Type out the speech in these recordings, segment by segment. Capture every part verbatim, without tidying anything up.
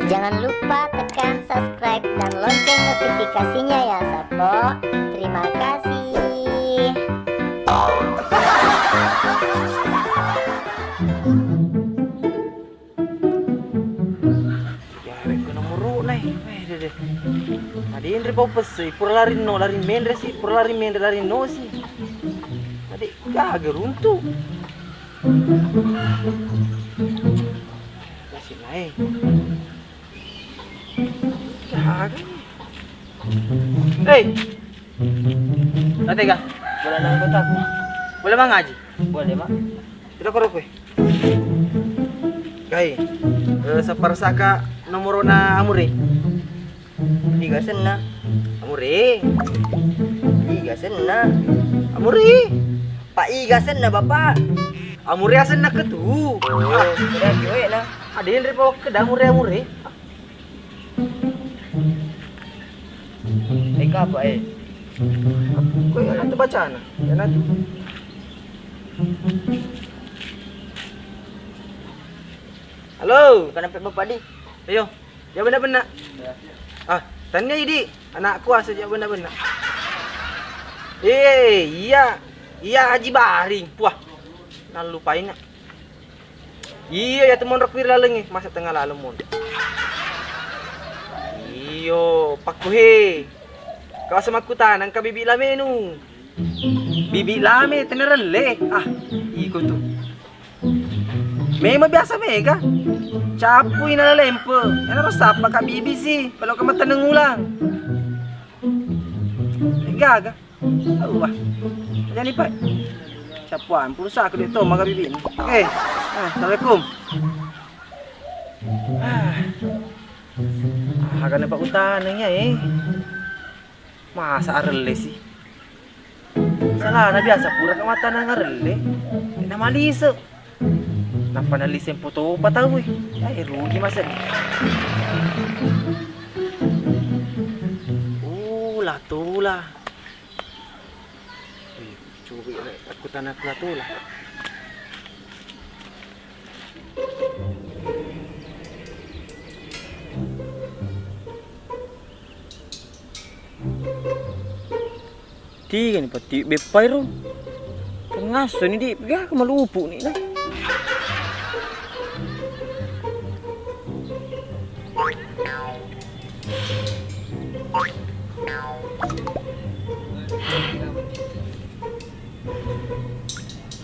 Jangan lupa tekan subscribe dan lonceng notifikasinya ya, Sappo. Terima kasih. Yarekko nomoro'na e. Weh, dede. Madinri pau pessei, pura larinno, lari menre si, pura lari menre, larinno si. Tadi gaga runtu. Nasib nae. Gaga. Hei. Tega? Boleh nang kota? Boleh mangaji? Boleh, Mak. Tidak koro kue. Gai. Eh, sapar saka nomorona Amure. Iga senna. Amure. Iga senna. Amure. Pak iga senna, Bapak. Amure asenna ketu. Oh, udah kiwe na. Ada yang repot ke Amure, Amure. Eka apa, eh? Kok yang nanti bacana? Yang nanti. Halo. Kenapa Bapak di? Ayo, ya benar-benar. Ah, tanya idi, anakku asa ya benar-benar. Eh, iya, iya Haji Baring. Wah, nallupaina. Iya, ya tu monro kuwi lalengnge, masa tengah laleng mon. Iyo, pakku he. Kau sama kutanang ka bibi lamenu. Bibi lame tenerelle. Ah, iko tu. Memang biasa mega. Capui nala lempe. Ena ro sapa ka bibi si, kalau ke mateneng ulang. Gaga. Wah. Jadi, Pak. Siapa ampun sa aku dia tu maga bibi ni. Oke. Ah, assalamualaikum. Ah. Ah, kan Pak utaneng ya, eh. Masa arelle sih? Salah, na biasa pura ke mata na ngarelle. Na malise. Nappa nalise foto pa tau, eh. Eh, rugi masa. Uh, la tola. Eh, coba ya, aku tanah la tola. Tiga ni pati beppai ro. Tengaso ni di, ga malupu ni lah.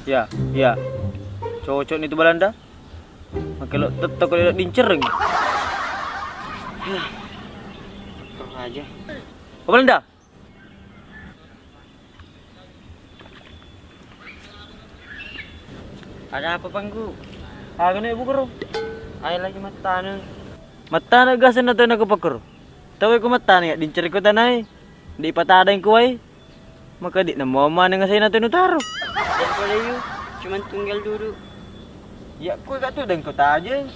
Ya, ya. Cocok ni tu Balanda. Makelo tetto ko dincereng. Kurang aja. Ko Balanda. Ada apa, Panggu? Aga ne bukaro. Ayo lagi mattana. Mattana gasen na tena ko pakaro. Tawe ko mattana ya dincereng ko tanai. Di patadeng ko wai. Maka di namo maneng asena tenu taro. Daripada yu, cuman tunggal duduk. Ya, kue gak tudang ko tajeng.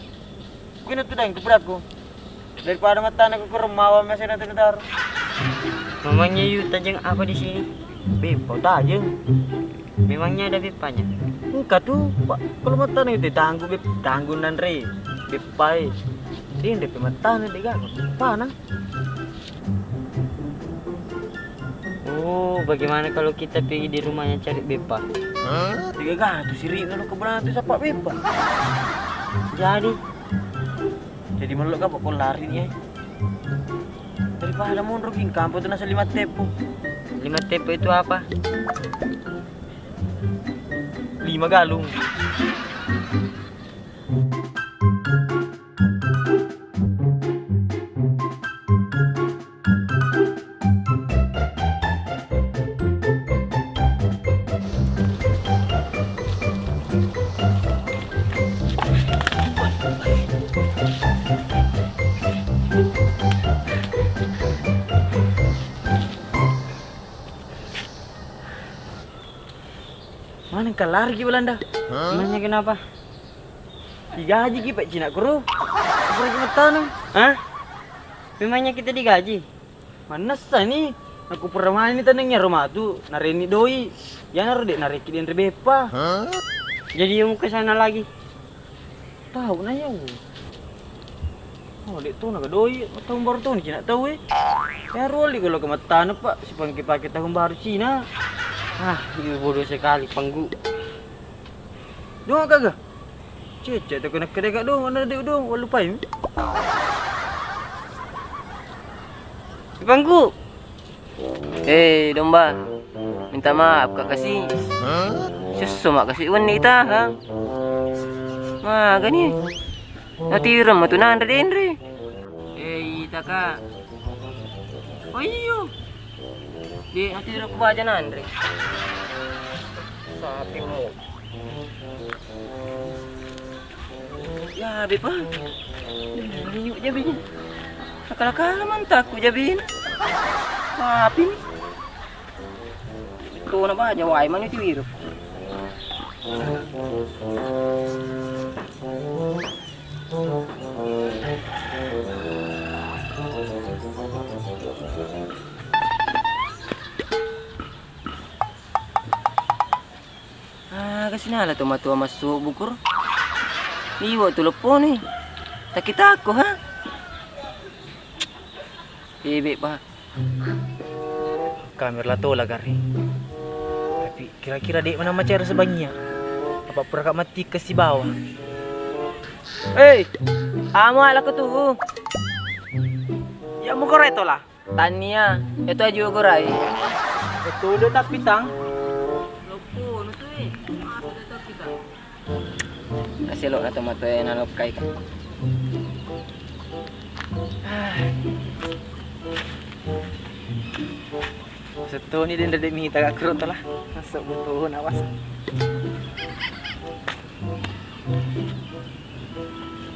Kue na tudang ko peraku. Daripada mattana ko kurang mawa masena tenu taro. Memangnya yu tajeng apa di sini? Beppa tajeng. Memangnya ada beppanya? Engka tu, Pak. Kalau mattana itu tanggu bep, tanggu nanre. Beppai. Ini depe mattana dega. Panang. Oh, bagaimana kalau kita pergi di rumahnya cari beppa? Hah? Tiga gana tu sirikna lo kebetulan tu sapa beppa. Jadi? Jadi melok apa kau lari ni, eh? Daripada monro gini kampung tu nasa lima tepo. Lima tepo itu apa? Lima galung. Mana engka lari ki Balanda? Emangnya kenapa? Digaji ki, Pak, cina kuru. Apa lagi mattanu? Hah? Memangnya kita digaji? Manessa ni, aku pura mani taneng ya rumah tu, nareni doi. Yana ro dek nareki denre beppa. Jadi yang ke sana lagi. Tahu na ya. Oh, dek tu naga doi, tahun baru tahun Cina tahu eh. Ya roli kalau ke matana pak, sipangke pake tahun baru Cina. Ah, ibu bodoh sekali panggu. Dong kagak? Cece tu kena kedek dong, mana dek dong, walu paim. Panggu. Eh, domba. Minta maaf kak kasi. Sesso mak kasi wenni ita ha. Magani. Natireng matu nanre denre. Eh, ita kak. Oh iyo. Di natireng ku baja nanre. Sapi mu. Ya, be pa. Liuk jabinya. Akala-kala mantakku jabina. Tapi ni. Tona baja wai manu tiwiru. Ah, kasinala to matua massu bukuro. Liwa tu lepponi. Takitako ha. Bebe pa. Kamera la tola gari. Tapi kira-kira dek mana macara sebanyak. Apa pura kak mati ke si bawah. Hei, ama lako tu. Ya mau kore tola. Tania, itu aju gorai. Betul deh tapi tang. Loppo, nu tu eh. Maaf deh tapi tang. Naselo na tomato e nalokkai ka. Settoni dende de mita ka kuro tola. Masuk butuh nawas.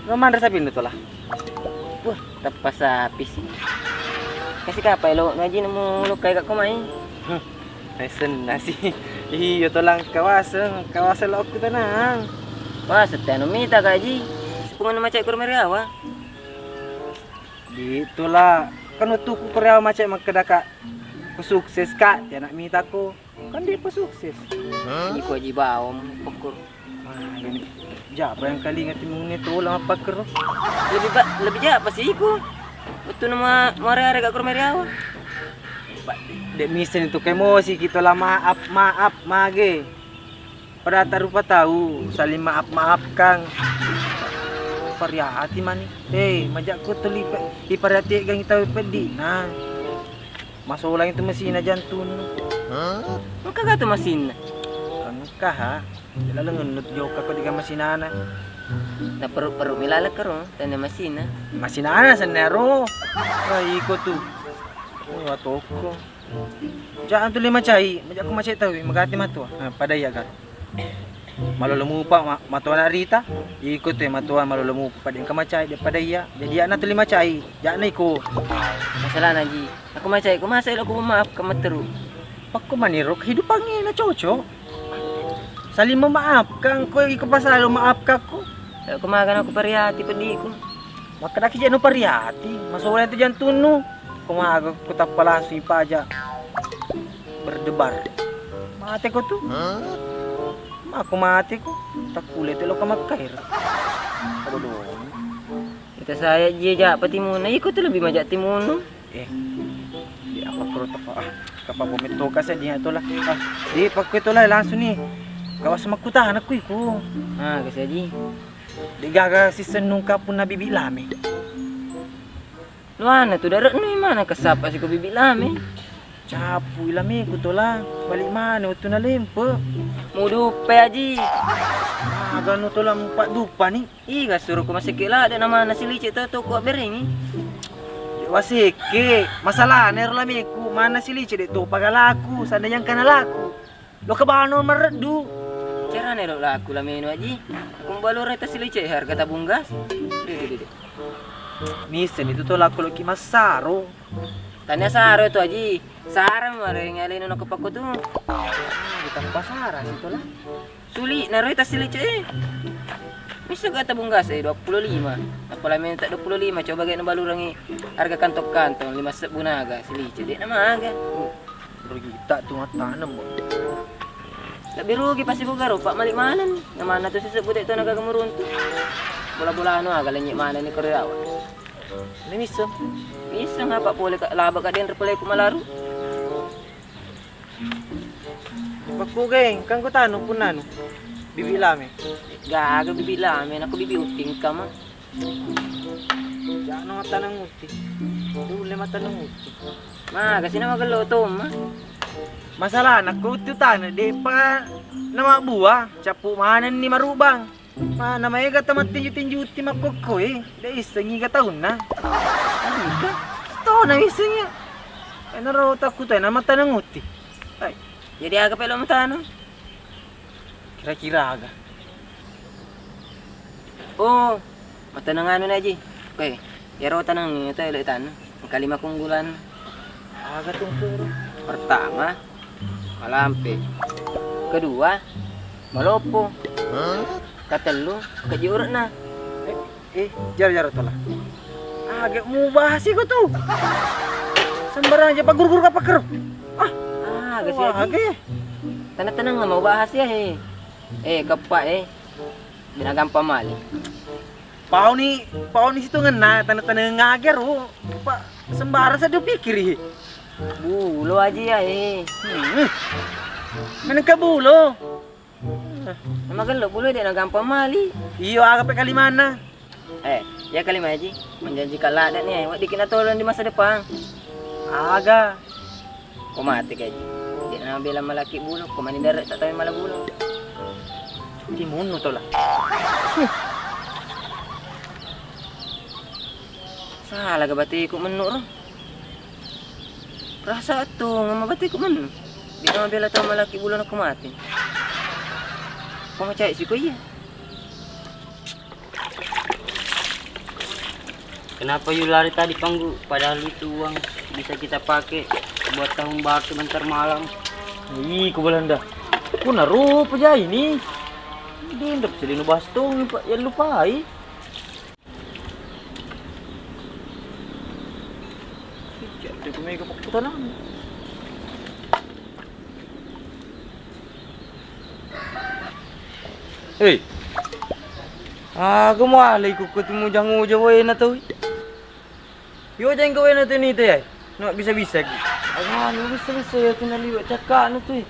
Lo manre sapi ndu tola. Wah, teppa sapi sih. Kasi kapa elo ngaji nemu lokkai ka komai. Essen nasi. Iyo tolang kawaseng, kawaseng lo aku tenang. Wah, setteno mita kaji. Sepungan macai kurmeriawa. Di tola kan wettuku korea macai makkeda ka ku sukses ka, tiana mita ko. Kan dia pa sukses. Iko aji bawang pekkur. Wah, ini japa yang kali ngati mune tola mappakkero. Lebih ba lebih japa sih iko. Wettu nama muare-are ka kurmeriawa. Dek misen itu kemosi kita lah maaf maaf mage. Pada tak rupa tahu saling maaf maafkan. Pariati mani. Hei, majakku tuli ipariati gang tahu peddi. Nah. Masolang itu masina jantunnu. Engka ga tu masinna? Engka ha. Lalengennu tu jokka ko diga masinana. Na peruk-peruk mi laleng kero, tania masina. Masinana sennaro. Wah, iko tu. Wah, toko. Jangan tu lima cai, majakku macai tawi, magati matua. Nah, pada iya ga. Malolo mupa ma-, matoa na rita. Iko tu matoa malolo mupa pada engka macai daripada iya. Jadi ana tuli macai. Jana iko. Masalah naji. Aku macai, ku masa elo ku maaf ka matteru. Pakko maniro kehidupan na cocok. Saling memaafkan, ko iko pasal lo maafkan ko. Aku makan aku pariati pediku. Makkedaki je no pariati, masolang tu jantunnu. Ko maga ko tappa langsung ipaja berdebar. Mate ko tu. Mako mate ko. Takkule te lo ka makkair. Aduh. Kita saya je ja patimunna, iko tu lebih majak timunnu. Eh. Di apa kro tapa ah. Kapa bomet toka sadia tola. Ah, di pakko tola langsung ni. Kawas makkutana ku iko. Ah, kasaji. Degaga sisennung kapunna bibi lame. Luana tu dare'nu mana kasapa siko bibi lame. Capu ilameku tola, balik mana wettu nalempe. Muduppe aji. Maganu tola empat dupa ni. Iga suruh ku maseke lade na mana silice to to ku berengi. Waseke, masalahna ero lameku mana silice de to pagalaku, sana yang kana laku. Lo kebano mereddu. Carane lo laku lameno aji. Aku balore tas silice harga tabung gas. Dede, dede. Misen itu to laku lo ki massaro. Tanya saro itu aji. Sara mare ngaleno nako pakko tu. Ditambah sara situ lah. Suli naroi tas silice e. Misa ga tabung gas e dua puluh lima. Apa lameno tak dua puluh lima coba ga nabalurangi harga kantong-kantong lima sebbu naga silice de nama aga. Rugi tak tu matanam. Lebih rugi pasti buka rupa malik mana ni. Namana tu sisebbu de to naga gemuruntu. Bola-bola anu aga lenyek mana ni korea. Ini miseng. Miseng apa pole ka laba ka denre pole ku malaru. Pakku geng, kan ku tanu punanu. Bibi lame. Gaga bibi lame, nako bibi uting kama. Jana matanang uti. Dule matanang uti. Maga sina magello tomma. Masalah nako uti utana depa nama buah, capu manenni marubang. Mana maega tamattinju-tinju uti makkokko e, de issengi ga taunna. Andika, tona issengi. Enaro takkutai na matanang uti. Hai. Jadi aga pelo matanang? Kira-kira aga. Oh, mataneng anu na ji. Oke, iyaro taneng itu elo taneng. Engka lima keunggulan. Aga tu engka ero? Pertama, malampe. Kedua, maloppo. Katellu, keji urekna. Eh, eh, jaro-jaro tola. Aga mu bahas iko tu. Sembarang aja pak guru-guru apa ker. Ah, aga sih, Haji. Aga. Tenang-tenang mau bahas ya, he. Eh, kepak, eh. Dena gampang mali. Pauni, pauni situ ngena, tanda-tanda ngage ro. Pak sembarang saya pikiri. Bulo aja ya, eh. Hmm. Meneng ke bulo. Nama gello bulo dena gampang mali. Iyo, aga pe kalimana. Eh, iya kalima aja. Menjanjikan ladde nih, eh. Wak dikit na tolong di masa depan. Aga. Ko mate kaji. Dek na bela malaki bulo, ko mani dare tak tahu mala bulo. Timunnu tola. Salah ga bateku mennu ro. Rasa tu ngama bateku mennu. Dek na bela tau malaki bulo na ko mate. Ko macai siko iya. Kenapa you lari tadi, Panggu? Padahal itu uang bisa kita pakai buat tahun baru sebentar malam. Ih, ku Belanda. Ku narupa jai ni. Dendap selino bastong, Pak. Ya lupai. Sejak itu mega pakutanang. Hei. Aga mualai ku kutemu jang uja waena tau. Yo jang waena tu ni te ai. No bisa-bisa ki. Aga no bisa-bisa ya tu naliwa cakak no tu.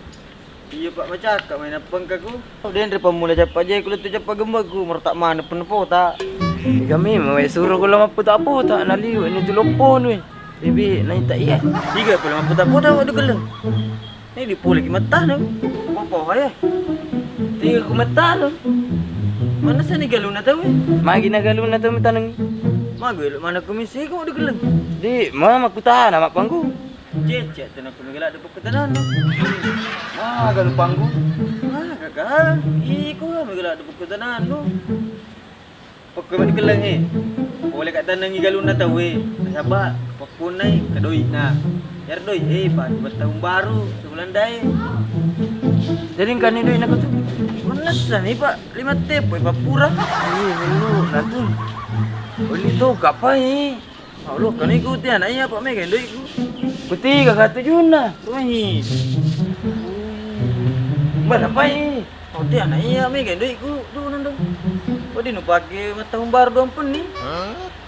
Iya, Pak, macakak main apa engka ku. Denre pammula cappa je ku lettu cappa gembaku, meretak mana pun pota. Kami mau suruh kula mapputa-puta naliwa ni tu loppo nu. Bibi naita iya. Tiga puluh mapputa-puta waduh geleng. Ini dipuliki mattaneng. Popo ya. Tiga ku mattaneng. Mana sani galuna tau? Magi na galuna tau mattaneng. Magu elo mana komisi ku waduh geleng. Di mama kutana mak Panggu. Cecek tena ku megala de pokko tananu. Maga lu Panggu. Maga ka. Iko megala de pokko tananu. Pokko mani kellengnge. Pole ka tennengngi galunna tauwe. Nasaba pappunnai ka doi'na. Iyaro doi e pa buat tahun baru sebulan dae. Jadi engkani doi'na ko tu? Mennessani, Pak, lima teppo e pappura. Ih, melu natu. Oli to kapai? Aulo kani ku tiana iya, Pak, mega doi'ku. Kutiga ka tujunna. Wih. Mana pai? Oh, tiana iya mega doi'ku. Duh, nandung. Wadi nu pake mattahun baru doang penni.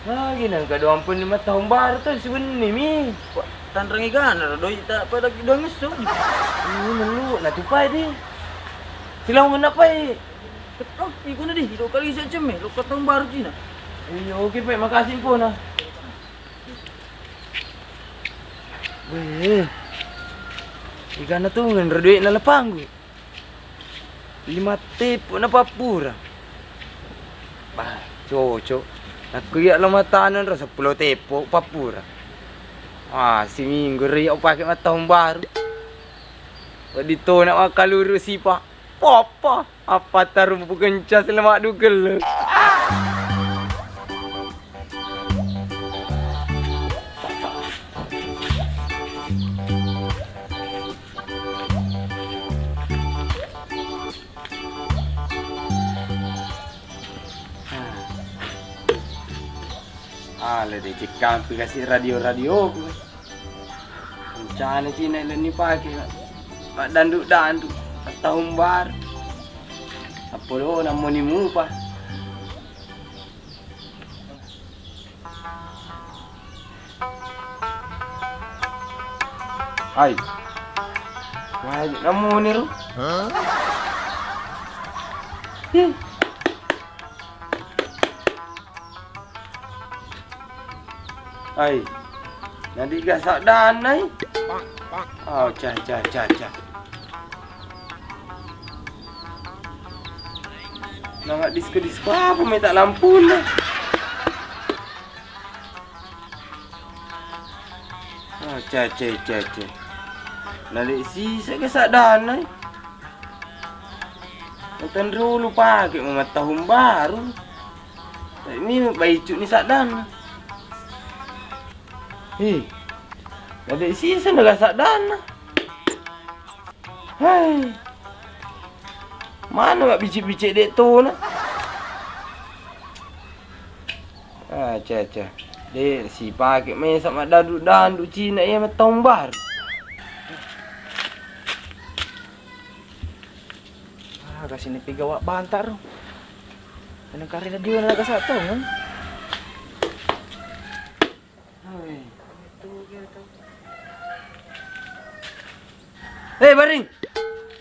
Lagi nang ka doang penni mattahun baru tu sebenni mi. Wah, tanrangi gana ro doi tak pada doang ngesso. Ini melu na tu pai di. Silaung ngena pai. Oh, iko na di, lo kali sa cemme, lo ka tahun baru Cina. Iya, oke, Pak, makasih info na. Weh, igana tu ngenro duit na lapanggu. Lima tepo na pappura. Bah, cocok. Nakku iya lo mataneng ro seppulo tepo pappura. Ah, siminggu ri upake mattahun baru. Wedding tona makkaluru sipa. Papa, apa tarumpu kencang selama dugel. Ah, le de cekkampi kasi radio-radioku. Rencana cina lenni pake maddandu-dandu tahun baru. Apolona moni mupa. Ai. Wah, namu ni ro. Huh? Ai. Nadi gasak dana i. Oh, cah, cah, cah, cah. Nanga disko-disko apa meta lampuna? Ah, cah, cah, cah, cah. Nade sisa ke sadana. Nonton dulu pake mau tahun baru. Tapi mi baicu ni sadana. Hei, nade sisa naga sadana. Hai. Mana mak bicik-bicik dek tu na? Ah, cah, cah. Dek, sipake mesa mak dandu-dandu Cina iya mak tahun baru. Ah, kasih ni piga wak bantar. Tenang karena dia naga satu kan. Eh, Baring.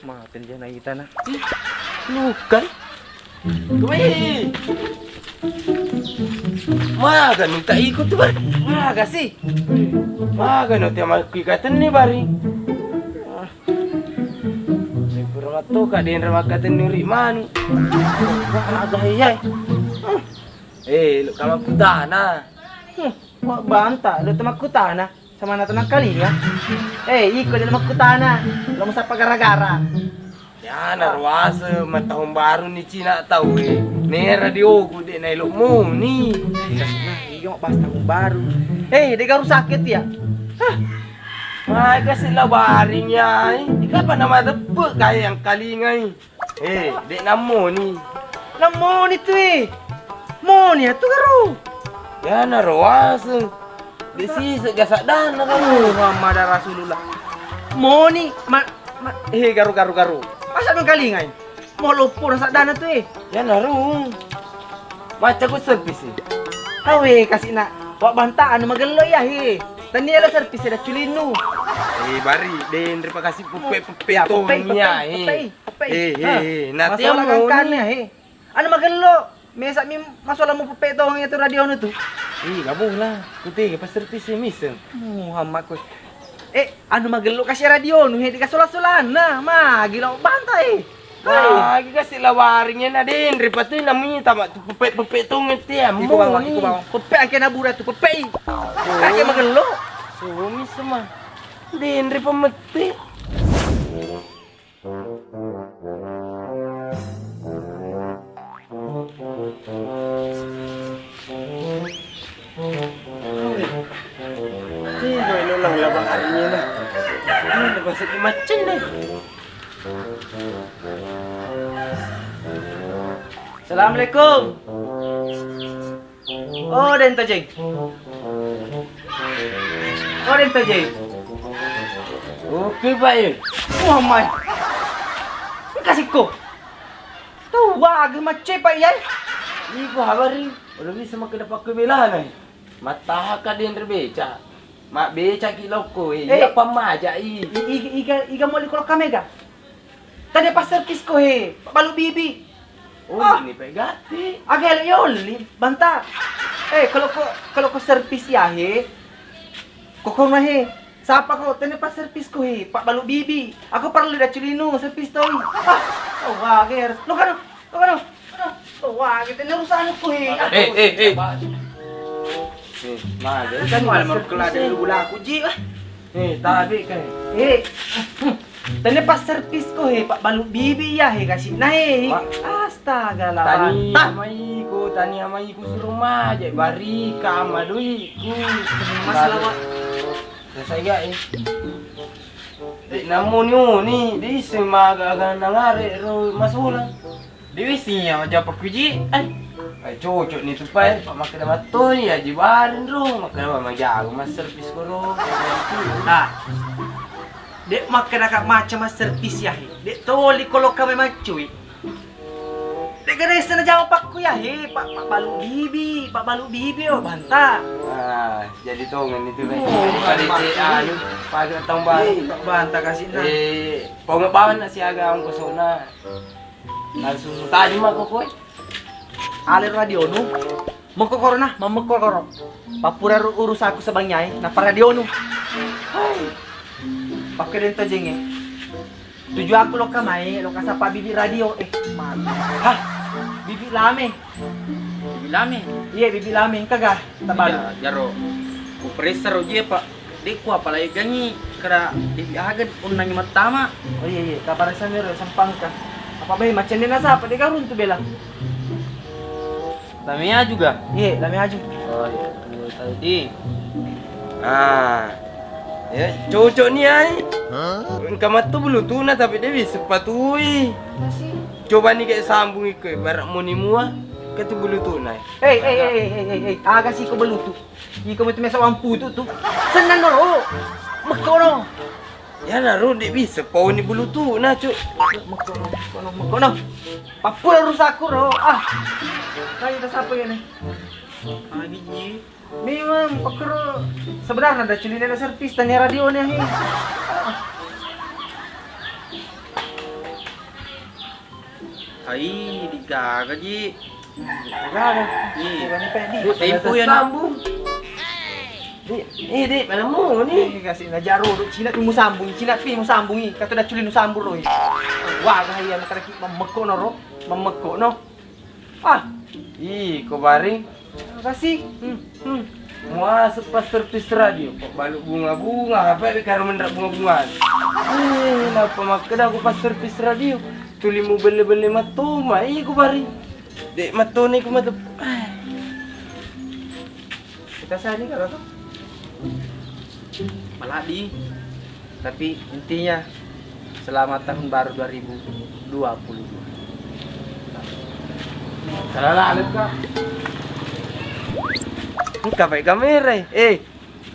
Mate dia naik tanah. Luka. Weh. Maga nu tak ikut tu, Baring? Maga sih. Maga nu tiap malam kui katenni, Baring. Ah. Sempurna tu kak dia makatenni uri manu. Maga iya. Eh, lu kamu kutana. Hmm. Wa banta, lo temakkutana, sama na tenang kali ya. Eh, iko de makkutana, lo masappa gara-gara. Ya, naruasa ma tahun baru ni Cina tau, eh. Nera dioku de nailo moni. Nah, iya mak pas tahun baru. Eh, de garu sakit ya. Hah. Mai kasih labaring ya. Ika apa nama tepuk kayak yang kalingai. Eh, dek nammoni. Nammoni tu, eh. Moni atu garo. Ya naro aseng. Dek sisek gasak dana kamu. Muhammad Rasulullah. Moni ma, ma eh garo garo garo. Masa dong kalingai. Mau loppo rasa dana tu, eh. Ya naro. Baca ku servis, eh. Awe kasih nak. Wak banta anu magello ya, he. Tania lo servis ada culinu. Eh, bari, den, terima kasih pepe pepe. Ya, pepe, pepe, pepe. Eh, eh, eh, nah, masalah tiamu kangkane, ni. He. Anu magello, mesa mi masalah mu pepe tong itu radio nu tu. Ih, gabung lah. Kuti ke pastor pisi miseng. Muhammad ku. Eh, anu magello kasih radio nu, he, di kasola-solana. Ma, gila bantai. Lagi kasih lawaring na den, ripatu na mita mak tu pepe pepe tong tiamu. Iko bawang, iko bawang. Pepe ake nabura tu pepe. Kake magello. Suami sema. Den, ripamette. Tiga ini ulang laba harinya nah. Ini masih macam deh. Assalamualaikum. Oh, den Tojeng. Oh, den Tojeng. Oke, Pak, ya. Wah, mai. Kasih ko. Tuh, wah, agak macet, Pak, ya. Iko habari, udah bisa makin dapat kebelahan, eh. Matahaka den rebeca. Mak beca ki lokko, eh. Eh. Iya pamaja, i. I, i, iga, iga mau di kolok kamega. Tadi pas servis ko, he, balu bibi. Oh, ah. Ini pe gatti. Aga ele yoli, banta. Eh, kalau ko, kalau ko servis ya, he. Kokona, he. Sapa ko, tene pas servis ko, he, pak balu bibi. Aku perlu da culinu servis toi. Ah, oh, wager. Lo kanu, lo kanu. Aduh, oh, wager, tene urusan ko, he. Eh, eh, eh. Eh, maga, kan malam aku kelada dulu bulaku ji, ah. Eh, tabe kan. Eh. Tene pas servis ko, he, pak balu bibi ya, he, kasih na, he. Astaga lah. Tani amaiku, tani amaiku suruh maja barika ama doiku. Masalah, Pak. Saya, eh. Dek namuni-uni, di semaga aga nangare ro masula. Dewi sinya majappa kuji, ai. Ai cocok ni tu pai, pak makkeda mattoni, aji baring ro, makkeda majago masterpiece koro. Nah. Dek makkeda kak maca masterpiece ya, he. Dek toli kolo kame maccui. Dek gare sana jawab pakku ya, he, pak, pak balu bibi, pak balu bibi, oh, banta. Ah, jadi tongen itu, Bang. Oh, pada cek anu, pada tambah. Eh, pak banta kasih nah. Eh, pokoknya bawa nak siaga ongkosona. Langsung tadi mah kok, kowe. Ale radio nu. Mekko koro nah, mammekko koro. Pappura ru-, urusaku sebang nyai, nappa radio nu. Hai. Pakke dento jenge. Tuju aku lokka mai, lokka sapa bibi radio. Eh, mati. Hah? Bibi lame. Bibi lame? Iya, bibi lame. Engka ga? Tabalu. Iya, jaro. Ku peressa ro je, Pak. Dek ku apalagi gangi kera debi aga unnangi mattama. Oh iya, iya, kabar sami ro sampangka. Apa bae macenne nasapa de garung tu bela? Lamea juga? Iya, lamea aju. Oh iya, iya, tadi. Ah. Ya, cocok ni ai. Engka mattu bulutu'na tapi debi sepatui. Coba ni kayak sambung iko, barak moni mua, ketu bulutu'na. Hei, hei, hei, hei, hei, hei, aga siko belutu? Iko metu mesa wamputu tu. Senang doro. Mekkono. Ya naru di bisa pauni bulutu'na, Cuk. Mekkono, mekkono, mekkono. Pappura urusaku ro. Ah. Tadi kita sapa ini? Ah, biji. Memang pakkero sebenarnya ada culi nela servis tanya radio nih. Hai, digaga ji. Gaga. Ih. Bukan ini, Pak, di. Tempo ya, nak. Sambung. Di, eh, di, mana mau ni? Ini kasih na jaro, Dok. Cina pi mu sambung, Cina pi mu sambung, ih. Kata dah culi nu sambung, Roy. Wah, gaya makan ki mamekko no, ro. Mamekko no. Ah, ih, ko bari. Kasih. Hmm, hmm. Muaseng pas servis radio, kok balu bunga-bunga, apa ya karo menrak bunga-bunga. Eh, napa makkeda aku pas servis radio? Tuli mu belle-belle matoma, ih, ko bari. Dek matoni ku matu. Kita sani kalau tuh. Maladi. Tapi intinya selamat tahun baru dua ribu dua puluh dua. Salah lalu, Kak. Engka baik kamera. Eh,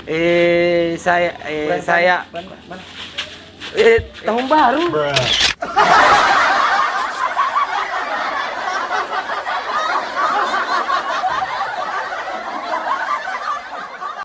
eh, saya, eh, saya. Mana, mana? Eh, tahun baru.